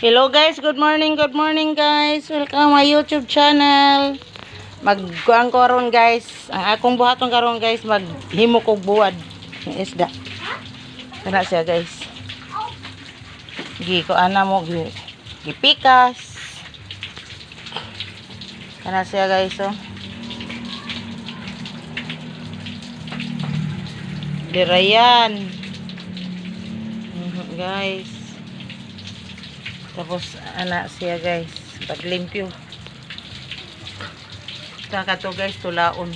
Hello guys, good morning guys. Welcome my YouTube channel. Magkuan ko ron guys. Ang akong buhaton karon guys, maghimo kog buwad ng isda. Kana siya guys. Gi ko ana mo gi gipikas. Kana siya guys oh. Dirayan. Guys. Tapos ana siya guys, paglimpyo. Saka to guys, tulaon.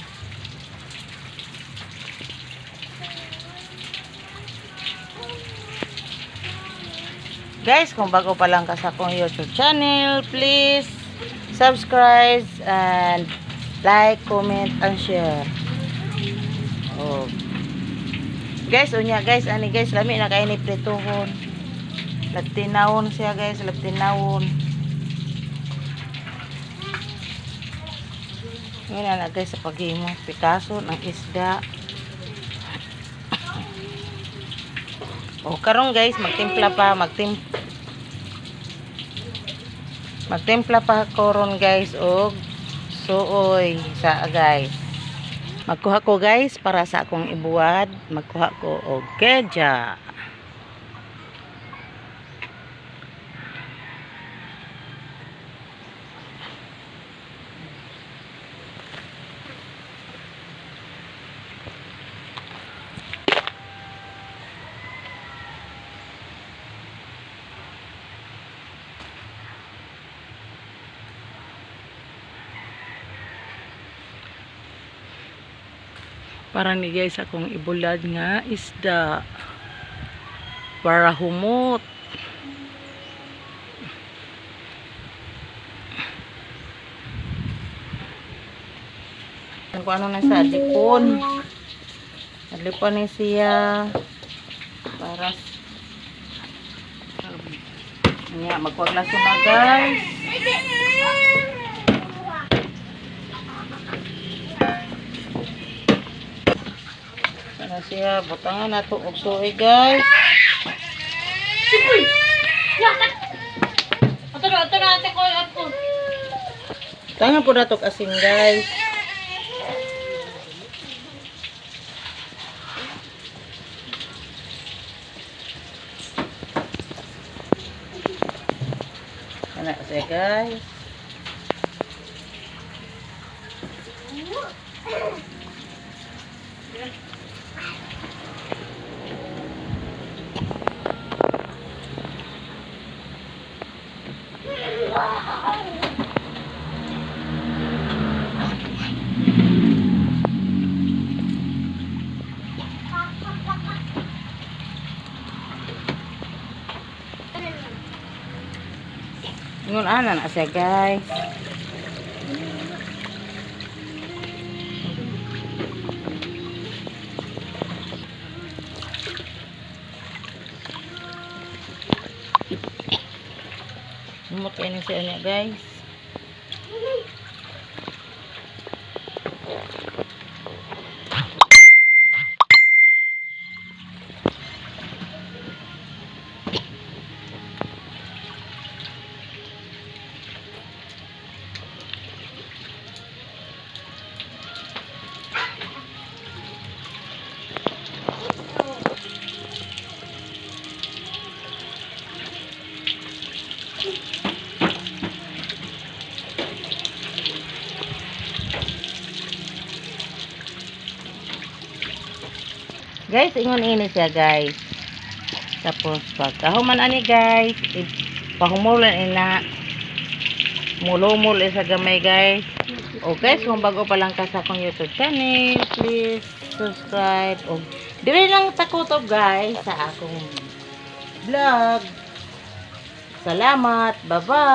Guys, kung bago pa lang ka sa akong YouTube channel, please subscribe and like, comment, and share. Oh. Guys, unya guys, ani guys, lami na kay ni prituhon. Lagtinawon siya guys, lagtinawon. Ngayon na guys sa paghimo, Picasso ng isda. O karon guys, magtimpla pa, magtimpla pa ko ron guys og suoy sa guys. Magkuha ko guys para sa akong ibuwad, magkuha ko og keja. Para ni guys akong ibulad nga isda para humot. Kung ano na sa adlipon. Adlipon ni siya para niya magkwaglaso na guys. Sana siya butangan nato og suoy guys. Ato na, ate ko, ato. Tangan po nato og asin guys. Ana siya guys. Ingon ana na siya guys. Humot kayo ni siya niya guys. Guys, ingon ini siya guys. Tapos pagkahuman ani guys, pahumulan ina mulumul isa gamay guys. O guys, kung bago pa lang ka sa akong YouTube channel, please subscribe. O dili lang takutob guys sa akong vlog. Salamat. Bye-bye.